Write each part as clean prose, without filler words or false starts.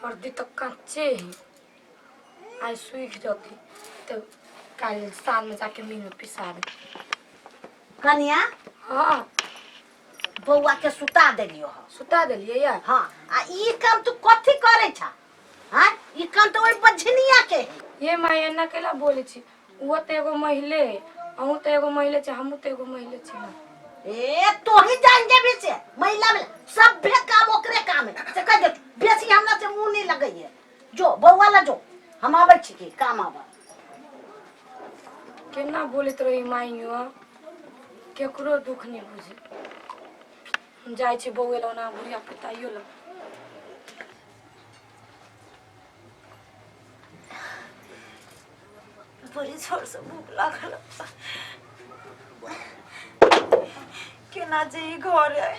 हरदी तऽ काँचे है, आइ सूखि जतै तऽ काल्हि साँझमे जाके मिलमे पिसा देबै। कनिया। हाँ। बौआ के सुता देलियो हँ। सुता देलियै या? हाँ, आ ई काम तू कथी करे छा? हाँ, ई काम तो ओहि बझनिया के है। ये माय, एना केला बोलै छी? ओहो तऽ एगो महिले है, अहूँ तऽ एगो महिले छी, हमहूँ तऽ एगो महिले छी ना। ए, तोही जान जेबी से महिला में सभे काम ओकरे काम है से कह दे। बेसी हमरा से मुंह नहीं लगैये। जो बौआ ला जो, हम आबै छी की काम आबै। केना बोलैत रही माइयो, केकरो दुख नहि बुझे। हम जाइ छी बौए लग, ओना बुढ़िया पिताइयो लग। बड़ी जोर से भूख लागल। केना जे ई घरे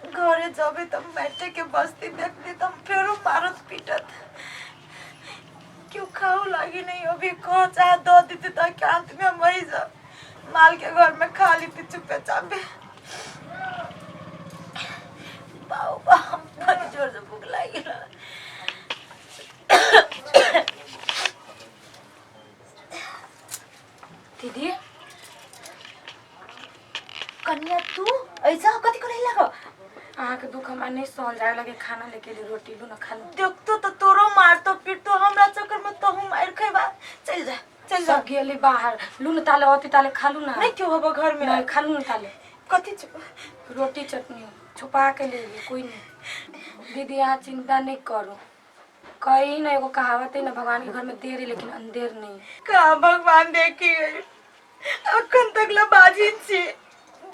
घरे जबे तब बैठे के बस्ती देखते तब फेरो मारत पीटत। क्यों खाओ लागी नहीं अभी खो चाहे दो देते ताकि अंत में हम वही जा माल के घर में खा लेती चुपे चापे। बाऊ बाऊ, बड़ी जोर से भूख लागी। दीदी। कन्या, तू ऐसा कथी करे लागो? अहाँके दुख हमरा नहि सहल जाय लगे। खाना लेके एली, रोटी, लू ना, खा लू। देखतो तो तोरो मारतो पीटतो, हमरा चक्कर में तोहू मार खेबा। चल जा, चल जा। सब गेली बाहर। लू ना ताले, अति ताले खा लू ना। नहीं, क्यों होबो घर में? नहीं, खा लू ना ताले। कथी छो? रोटी चटनी छुपा के ले ली, कोई नहीं। दीदी, अहाँ चिंता नहीं करू। कही ना, एगो कहावत है ना, भगवान के घर में देर है लेकिन अंधेर नहीं। कहाँ भगवान देखी है? अखन तक ला बाजिन छी।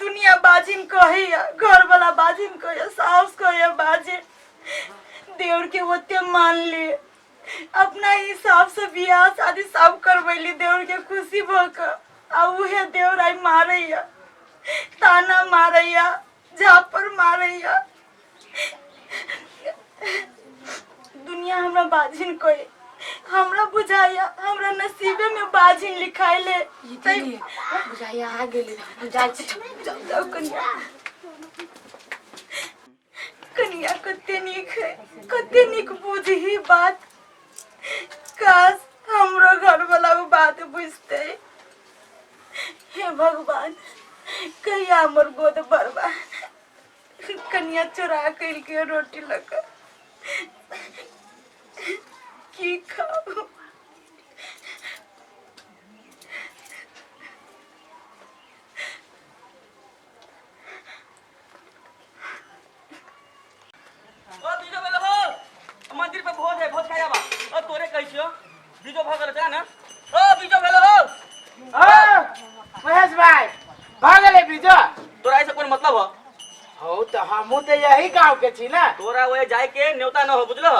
दुनिया बाजिन कहैया, घर वाला बाजिन कहैया, साउस कहैया बाजिन। देवर के ओते मान ले, अपना हिसाब से बियाह शादी सब करबैली देवर के खुशी भऽ कऽ, आ उहे देवर आइ मारैया, ताना मारैया, झापड़ मारैया। दुनिया हमरा बाजिन कहे, हमरा बुझाइया हमरा नसीबे में बाजिन लिखाइले। ई दीदी, बुझाइया आ गेली, हम जाइ छी। जाओ जाओ कनिया। कनिया कते नीक है, कते नीक बुझही बात। काश हमरो घर वाला वो बात बुझते। हे भगवान, कहिया हमर गोद भरबा? कनिया चोरा के रोटी लगा की खाऊ? ओ बीजो भेलो हो, मंदिर पे भोज है, भोज खाए आबा। ओ तोरे कहै छियो, बीजो भ गेल जा ना। ओ बीजो भेलो हो। महेश भाई, भऽ गेलै बीजो? तोरा ऐसे कोन मतलब हो? हौ, तऽ हमहूँ तऽ यही गाँव के छी ना। तोरा ओए जाय के न्योता न हो, बुझलो?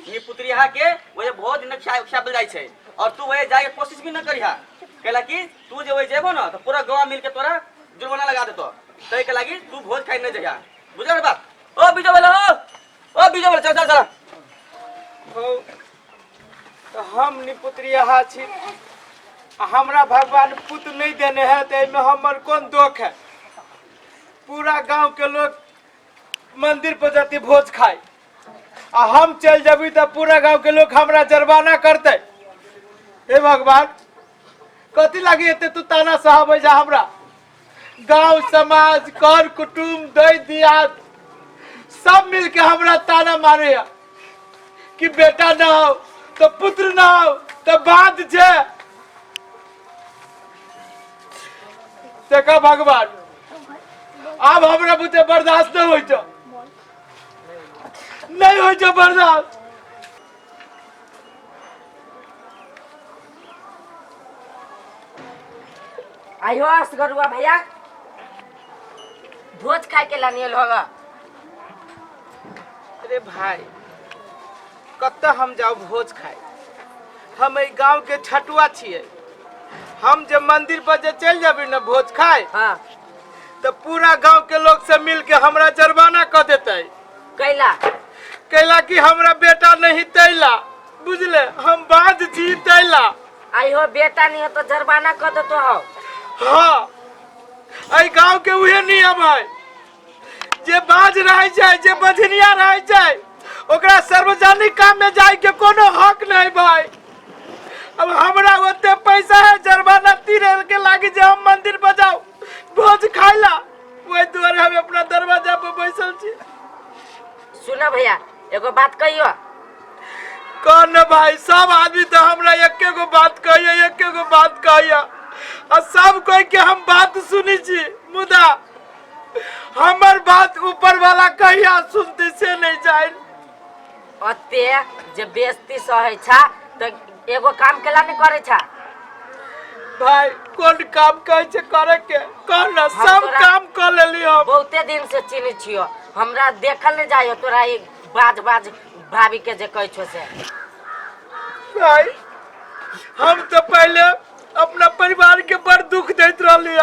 नी पुत्रिया के ओए भोज न खियाबल जाइ छै और तू ओए जाय के कोशिश भी न करिहा, कैला कि तू जे ओए जेबो न त पूरा गांव मिल के तोरा जुर्माना लगा देतो। तै के लागी तू भोज खाइ न जइहा, बुझल रे बात? ओ बीजो भेलो हो, ओ बीजो भेलो, चल चल चल। हौ, तऽ हम निपुत्रिया छी आ हमरा भगवान पुत्र नहि देने है, तऽ एहिमे हमर कोन दोख है? पूरा गांव के लोग मंदिर पर जती भोज खाए आ हम चल जबी तऽ पूरा गांव के लोग हमरा जरबाना करते। हे भगवान, कथी लागी एते तू ताना सहबै जा हमरा? गांव समाज, कर कुटुम्ब, दै दियाद सब मिलके हमरा ताना मारे कि बेटा ना हो तो पुत्र ना हो तो बात छे। देखा भगवान, आब हमरा बुते बर्दाश्त नहीं होइ छौ, नहीं होइ छौ बर्दाश्त। आइयो असगरुआ भैया, भोज खाए के लानियल होगा। अरे भाई, कतऽ हम जाउ भोज खाए? हम एहि गांव के छटुआ छियै। हम जे मंदिर पर जे चलि जेबै ने भोज खाए, हाँ, तऽ पूरा गांव के लोग सब मिल के हमरा जुर्माना कऽ देतै। कैला? कैला कि हमरा बेटा नहीं तैला, बुझले? हम बाज छी तैला। आइयो बेटा नहीं हो तो जुर्माना कर देतो हो? हाँ, एहि गांव के उहे नियम है, जे बाज रहै छै, जे बझनिया रहै छै, ओकरा सार्वजनिक काम में जाय के कोनो हक नहीं भाई। अब हमरा ओते पैसा है जुर्माना तीरे के लागी जे हम मंदिर बजाओ भोज खाइला, ओहि दुआरे हम अपना दरवाजा पर बैसल छी। सुनो भैया एगो बात कहियो। कौन भाई? सब आदमी तो हमरा एके गो बात कहिया, एके गो बात कहिया आ सब कोई के हम बात सुनी छी, मुदा हमर बात ऊपर वाला कहिया सुनते से नहीं जाए। ओते जे बेइज्जती सहै छा तऽ एगो काम केला नहीं करे छा? भाई कोन काम कहै छै करे के? कह ना। हम सब तोरा- काम कर लेली हम। बहुते दिन से चिन्है छियो, हमरा देखल नहीं जाइयो तोरा ई बाज बाज भाभी के जे कहै छो से। भाई हम तो पहले अपना परिवार के बड़ दुख दैत रहली,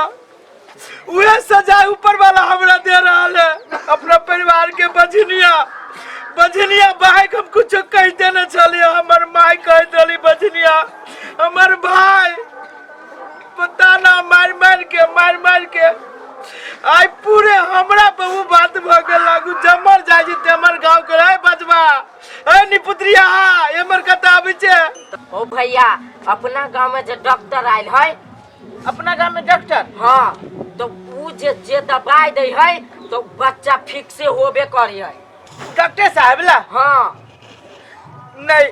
उहे सजा ऊपर वाला हमरा दे रहल है। अपना परिवार के बझनिया बझनिया भाई के हम कुछ कह देने छलिए, हमर माय कहैत रहली बझनिया, हमर भाई पता ना मार मार के मार मार के आइ पूरे हमरा बहु बात भ गेल। लागू जमर जाइ छी तेमर गाँव के रे बजबा ए निपुत्रिया एमर कतऽ आबै छै? ओ भैया अपना गांव में जे डॉक्टर आयल है। अपना गाँव में डॉक्टर? हाँ, तो उ जे जे दवाई दै है तो बच्चा फिक्से होबे करी है। डॉक्टर साहब ला? हाँ। नहीं,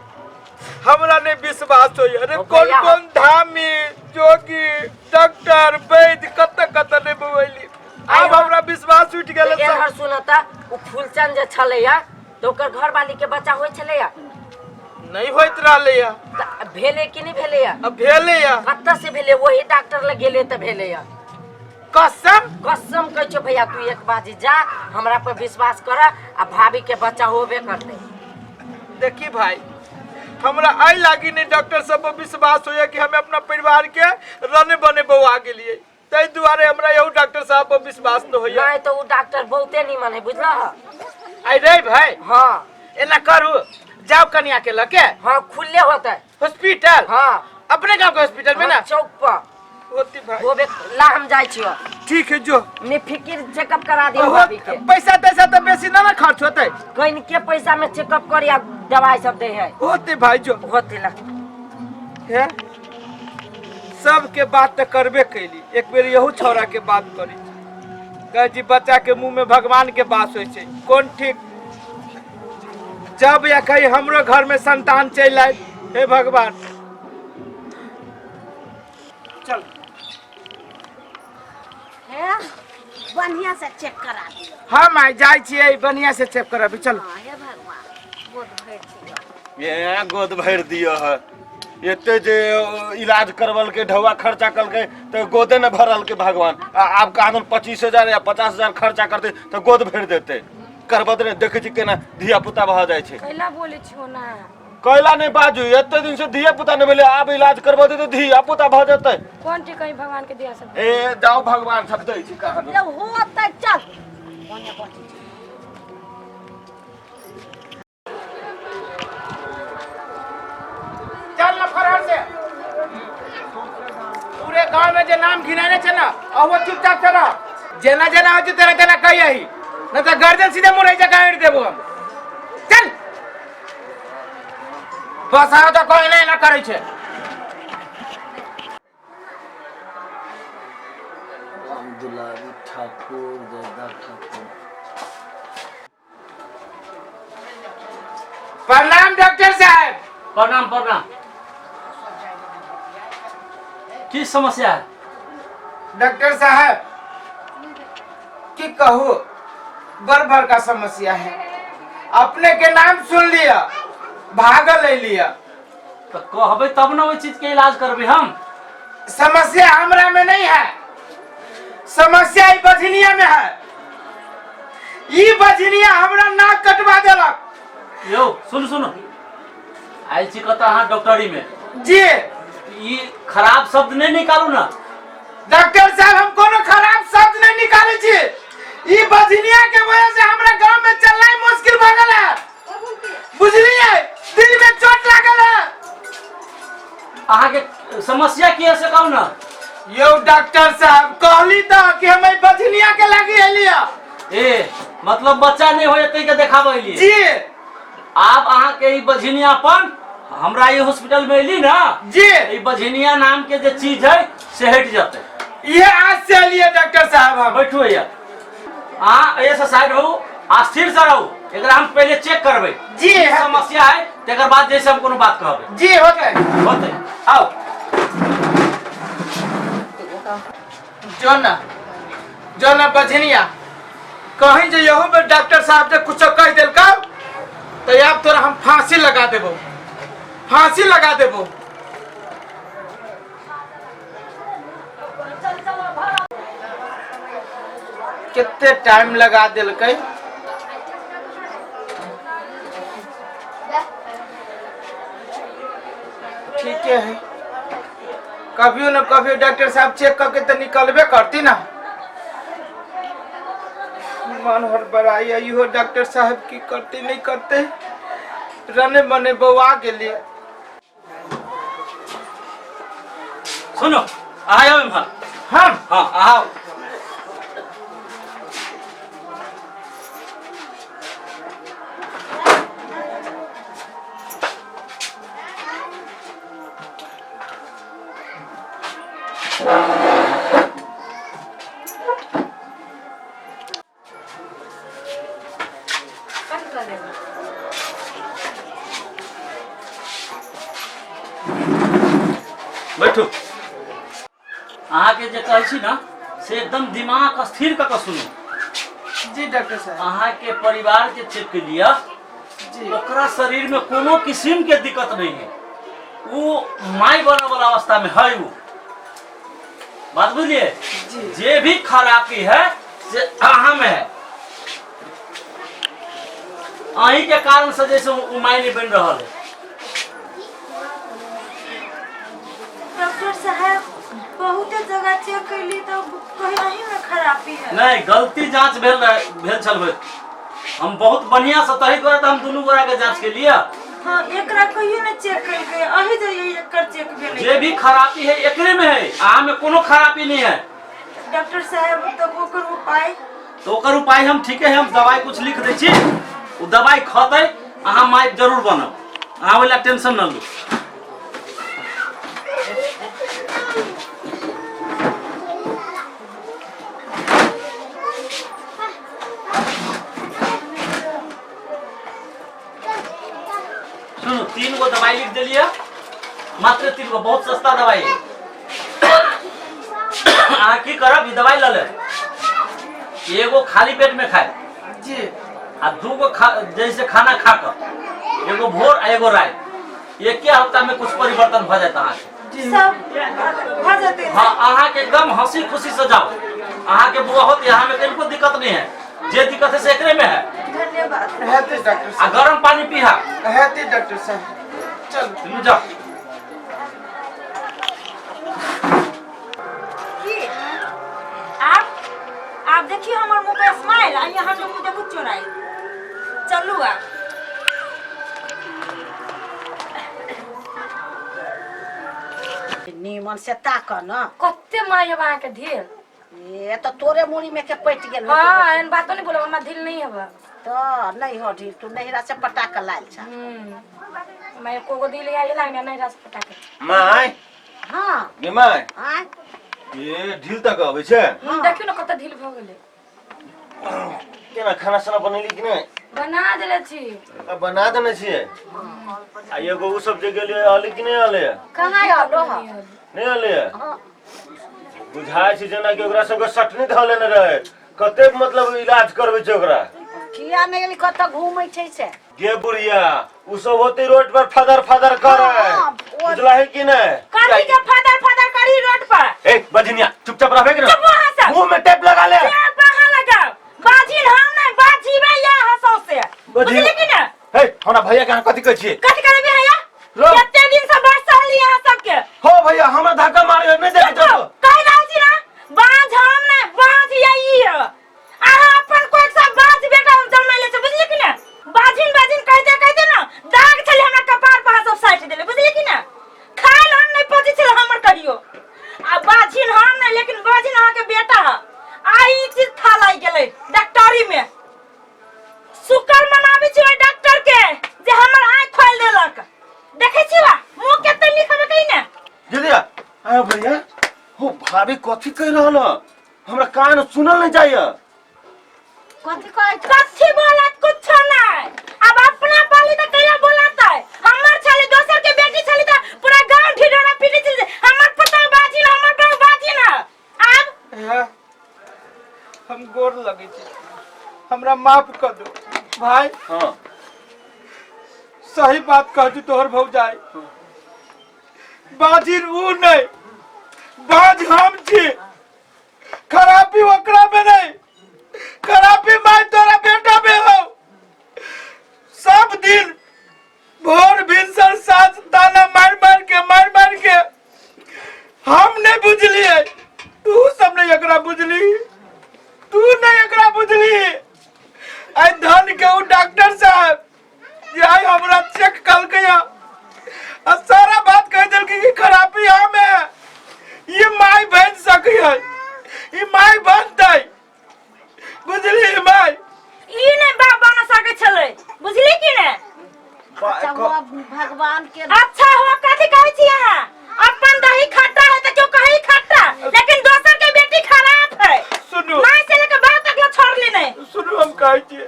हमरा नहीं विश्वास होइए। अरे ओ कौन भैया। कौन धामी जोगी डॉक्टर वैद्य कत कत नहीं बवैली, आब हमरा विश्वास उठि गेल। एहर सुनता, उ फूलचंद जे छलैया तो ओकर घरवाली के बच्चा होइ छलैया? नहीं होइत रहलैया। तऽ भेलै कि नहि भेलैया? अब भेलैया। कतऽ से भेलै? वही डॉक्टर लग गेलै तऽ भेलैया। कसम? कसम कहै छियौ भैया, तू एक बाजी जा, हमरा पर विश्वास कर आ भाभी के बच्चा होबे करतै। देखी भाई, हमरा एहि लागी नहीं डॉक्टर सब पर विश्वास होइए कि हम अपना परिवार के रने बने बौआ गेलिए, ताहि दुआरे हमरा यहू डॉक्टर साहब पर विश्वास न होइए। नहीं तो उ डॉक्टर बहुते नीमन है, बुझलह? आई रे भाई। हाँ। एना करू, जाओ कनिया के लके। हाँ, खुले होते हॉस्पिटल। हाँ। अपने गांव के हॉस्पिटल में ना? हाँ, चौक पर। होती भाई। होबे ला, हम जाइ छियो। ठीक है, जो। ने फिकिर चेकअप करा दियो ओहो, भाभी के। पैसा तैसा तो बेसी ना ना खर्च होते। कहीं के पैसा में चेकअप करी आ दवाई सब दे है। होते भाई, जो। होते ला। है सबके बात तो करबे कैली, एक बेर यहू छौड़ा के बात करी। कहे जी बच्चा के मुंह में भगवान के बास होइ छै, कोन ठीक जब या कहीं हमरो घर में संतान चलि आयल। हे भगवान, चल। हे बढ़िया से चेक करा दियो। हम आइ जाइ छियै, बढ़िया से चेक कराबी, चल। हाँ, हे भगवान, गोद भरि दियो। ए गोद भरि दियो है। एते जे इलाज करवलकै, ढौआ खर्चा कलकै तऽ गोदे ने भरलकै भगवान। आ आब कहाँ 25,000 या 50,000 खर्चा करतै तऽ गोद भरि देतै। करबत नहि देखै छी केना धिया पुता भऽ जाइ छै। कैला बोलै छियो ना? कैला नहि बाजू? एते दिन से धिया पुता नहि भेलै, आब इलाज करबेतै तऽ धिया पुता भऽ जेतै। कोन ठीक कहीं भगवान के दिया सब। ए जाओ, भगवान सब दै छै कहाँ। जब होतै चल ओने बची। चल ना फरहर से। पूरे गांव में जे नाम घिनाने छे ना, और वो चुपचाप से रह। जेना जेना हो तेना तेना कही आई, न तो गर्दन सीधे मुरई जगह गाड़ देबो हम। चल बस, आओ तो कोई नहीं ना करे छे। राम दुलारी ठाकुर, जयदा ठाकुर। प्रणाम डॉक्टर साहब। प्रणाम प्रणाम। की समस्या है? डॉक्टर साहब, की कहू, बड़ बड़का समस्या है। अपने के नाम सुन लिया, भागल ले लिया। तऽ कहबै तब ने ओहि चीज के इलाज करबै हम। समस्या हमरा में नहीं है, समस्या ई बझनिया में है। ई बझनिया हमरा नाक कटवा देलक। यौ सुन सुन, आयल छी कतऽ अहाँ डॉक्टरी में? जी। ई खराब शब्द नहीं निकालू ना। डॉक्टर साहब, हम कोनो खराब शब्द नहीं निकाले छी। ई बझनिया के वजह से हमरा गांव में चलना ही मुश्किल भ गेल है, बुझलिए? दिल में चोट लागल है। अहाँके समस्या की है से कहू ना। यौ डॉक्टर साहब, कहली तऽ कि हम एहि बझनिया के लागी एलिया। ए मतलब बच्चा नहीं होय तै के देखाबै लिए? जी। आब अहाँ के ई बझिनिया अपन हमरा ई हॉस्पिटल में एली ना जी। ई बझिनिया नाम के जे चीज है से हट जते। ये आज से लिए डॉक्टर साहब हम। बैठू भैया, अहाँ एहिसँ साइड रहू आ स्थिर से रहू। एकरा हम पहिले चेक करबै जी। की समस्या है, तकर बाद जैसे हम कोनो बात कहबै। जी होतै। होतै, आउ। जो ना जो ना बझनिया, कहीं जे यहू में डॉक्टर साहब जे कुछ कह देलका तो आब तोरा हम फांसी लगा देबो, फांसी लगा देबो। कितने टाइम लगा देलकै। ठीके है, कभियो न कभियो डॉक्टर साहब चेक करके तो निकलबे करती ना। मन हड़बड़ाई इहो डॉक्टर साहब की करते नहीं करते, रने मने बौआ गेलिए। सुनो, आयो इम्हर। हम? हाँ, आओ। बैठू। अहाँके जे कहै छी ना से एकदम दिमाग स्थिर कऽ कऽ सुनू। जी डॉक्टर साहब। अहाँके परिवार के चेक के लिए जी। ओकरा शरीर में कोनो किस्म के दिक्कत नहीं है, वो माई बने वाला अवस्था में है। वो बात बुझलिए? जी। जे भी खराबी है से अहाँ में है, अहीं के कारण से जैसे उ माई नहीं बन रहा है। डॉक्टर साहब बहुत जगह चेक कैली तो कहीं अहीं में खराबी है। नहीं, गलती जांच भेल रहे, भेल छल होत। हम बहुत बढ़िया से तही द्वारे तो हम दुनू गोरा के जांच के लिए। हाँ, एकरा कहियो ने चेक कैल गए, अही जे एकर चेक भेलै। जे भी खराबी है एकरे में है, अहाँ में कोनो खराबी नहीं है। डॉक्टर साहब तब ओकर उपाय? तो ओकर उपाय हम ठीके है, हम दवाई कुछ लिख दै छी, ओ दवाई खतै अहाँ माइक जरूर बनब, अहाँ ओहि लए टेंशन न लू। सुनू, 3 गो दवाई लिख देलियै, मात्र 3 गो, बहुत सस्ता दवाई है। अहाँ की करब, ई दवाई लऽ लेब, एगो खाली पेट में खाए जी, आ 2 गो खा, जैसे खाना खा कर, एगो भोर आ एगो राति। एके हफ्ता में कुछ परिवर्तन भऽ जायत अहाँके। सब भऽ जेतै। हाँ, अहाँके एकदम हंसी खुशी से जाओ, अहाँके बुआ होत, यहाँ में कनिको दिक्कत नहीं है, जे दिक्कत है से एकरे में है। धन्यवाद। हेतै डॉक्टर आ साहब। गरम पानी पीहा। हेतै डॉक्टर साहब, चलू। चलू जाओ। की आप देखियो हमर मुंह पे स्माइल आ यहाँ के मुंह देखू चोराई। चलू आप। नीमन से ताक न। कते माय अब अहाँके ढील? ए तो तोरे मुड़ी में के पटि गेल। हाँ, एहन बातो नहीं बोलब, हमरा ढील नहीं हबा। तो नहीं हो ढील, तू नहिरा से पटा के लायल छ। मैं एको गो दिल आइल ना नहिरा से पटा के। My. हाँ। गे my. आय। ए ढील तक अबै छै। देखियौ न कते ढील भऽ गेलै। केना खाना साना बनेली कि नहि? बना देले छी। आ, बना देने छियै। आ एगो उ सब जे गेलियै अली कि नहि अलै? कहाँ अलो ह? नहि अलै? हाँ। बुझाइ छै जेना कि ओकरा सबके सटनी धऽ लेने रहै, कतेक मतलब इलाज करबै छै ओकरा। किया नहि गेली, कतऽ घूमै छै से? गे बुढ़िया, उ सब होते रोड पर फदर फदर करे। हाँ, बुझलही कि नहि? कथी के फदर फदर करी रोड पर? ए बजनिया, चुपचाप रहबे कि ना? चुप अहाँ सब। मुंह में टेप लगा ले। टेप अहाँ लगाओ। बाजिन हम नहि, बाजिबे या हंसौ से। बाजिन। बुझली कि ने? हे, हमरा भैया के अहाँ कथी कहै छियै? कथी करबे भैया? रो। कते दिन से बरस रहली अहाँ सबके। हो भैया, हमरा धक्का मारे नहि देखै चुप, छौ। कहि रहल छी ना, बाज हम नहि, बाज या ई है। अहाँ अपन कोइ सब बाज बेटा जन्मैले छै, बुझली कि ने? बाजिन बाजिन कहते कहते ना दाग छलै हमरा कपार पर, अहाँ सब साटि देले, बुझली कि ने? खायल हम नहि पचै छलै हमर कहियो। आ बाजिन हम नहि, लेकिन बाजिन अहाँके बेटा है। आ ई चीज था लागि गेलै डॉक्टरी में। शुक्र मनाबै छी ओहि डॉक्टर के जे भाभी कथी कहि रहल ह? हमरा कान सुनल नहीं जाइए। कथी कहै छौ? कथी बोलत कुछो नहीं। अब अपना पाली त कैला बोलत है? हमर छली दोसर के बेटी छली त पूरा गांव ढिढोरा पीटी छली, हमर पुतोह बाजी ना, हमर बहू बाजी ना। आब हे, हम गोर लगै छी, हमरा माफ कर दो भाई। हाँ। सही बात कह दी तोहर भौजाई, बाजिर ऊ नहीं, बाज हम छी। खराबी ओकरा में नहीं, खराबी माय तोरा बेटा में हो। सब दिन भोर भिनसर साँझ ताना मार मार के मार मार के हम नहीं बुझलिए, तू सब नहीं एकरा बुझली, तू नहीं एकरा बुझली। आई धन के उ डॉक्टर साहब जे आई हमरा चेक कलकै आ सारा बात कह देलकै कि खराबी हम है, ये माय बन सकै है, ये माय बनतै, बुझली माय? ई नहीं बाप बन सके छलै, बुझली कि ने? अच्छा हुआ भगवान के। अच्छा हुआ कथी कहै छी अहाँ? अपन दही खट्टा है तो क्यों कही खट्टा, लेकिन दोसर के बेटी खराब है। सुनू, माय से लेके बाप तक ला छोड़ ली नहीं। सुनू, हम कहै छी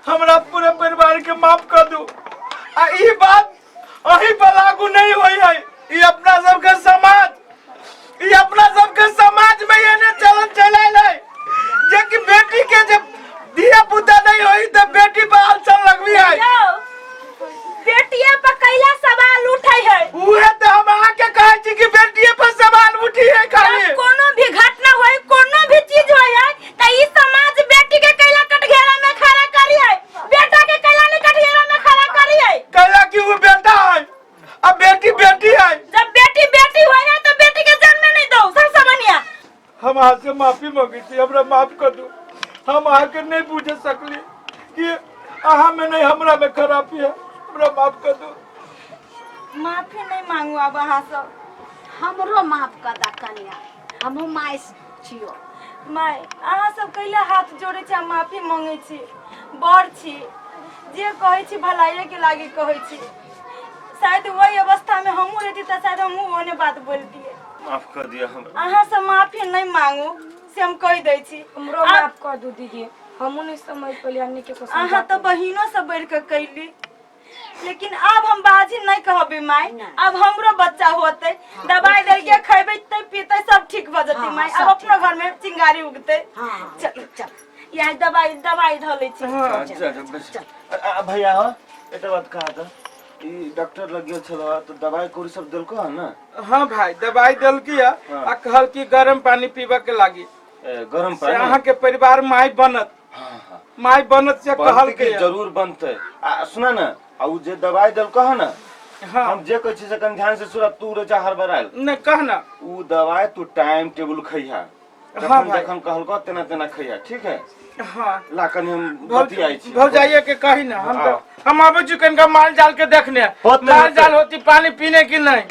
हमरा पूरे परिवार के माफ कर दू। आ ई बात अही पर लागू नहीं होई है। ई अपना सबके समाज, ई अपना सबके समाज में एने चलन चलायल है जे कि बेटी के जब धिया पुता नहीं होई तो बेटी पर आलसन लगबी है। यौ, बेटिया पर कैला सवाल उठै है? उहे तो हम अहाँके कहै छी कि बेटिए पर सवाल उठी है खाली। जब कोनो भी घटना होई, कोनो भी चीज होई है, त ई समाज बेटी के कैला कटघेरा में खड़ा करी है, बेटा के कैला नहीं कटघेरा में खड़ा करी है? कहला कि वो बेटा है, अब बेटी बेटी है। जब बेटी बेटी होई है तो बेटी के जन्म नहीं दो सबसे बढ़िया। हम अहाँ से माफी मांगे छी, हमरा माफ कर दू। हम अहाँके नहीं बुझ सकली कि अहाँ में नहीं हमरा में खराबी है, हमरा माफ कर दू। माफी नहीं मांगू अब अहाँ सब। हमरो माफ कर दा कनिया, हमहूँ माय छियो। माय, अहाँ सब कैला हाथ जोड़े छी आ माफी मांगे छी? बड़ छी, जे कहै छी भलाइए के लागी कहै छी। शायद वही अवस्था में हमहूँ रहती तऽ शायद हमहूँ ओहने बात बोलतियै। माफ कर दिया हमरा। अहाँ सब माफी नहीं मांगू से हम कहि दै छी। हमरो माफ कर दू दीदी, हमहूँ नहीं समझ पलियै अन्य के को। अहाँ तऽ बहिनो से बढ़ि कऽ कैली, लेकिन आब हम बाजी नहीं कहबे माय। अब हमरो बच्चा होते, दवाई देलके, खेबै ते पीते, सब ठीक भऽ जेतै माय। अब अपनो घर में चिंगारी उगते। चल चल, यहाँ दवाई दवाई धऽ लै छी। हाँ, जा, जा, बस। भैया हो, एकटा बात कहा था, ई डॉक्टर लग गेल छल तऽ दवाई कोरी सब देलको है ना? हाँ भाई, दवाई देलकी है। हाँ। आ कहल कि गरम पानी पीबे के लागी। ए, गरम से पानी? अहाँ के परिवार माय बनत। हाँ हाँ, माय बनत से बनतै कहल कि के जरूर बनतै। आ सुना ना, आ उ जे दवाई देलको है ना, हाँ, हम जे कहै छी से कनि ध्यान से सुन, तू रजा हड़बड़ायल नहीं, कह ना। उ दवाई तू टाइम टेबुल खइहा। हाँ जखन भाई। जखन कहलको तेना तेना खइहा, ठीक है? हाँ। ला कनि हम बतियाइ छी। भौजाइये के कही ना। हम हाँ। तो हम आबै छी कनिका माल जाल के देखने। होतै, माल जाल होतै। होती पानी पीने की नहीं।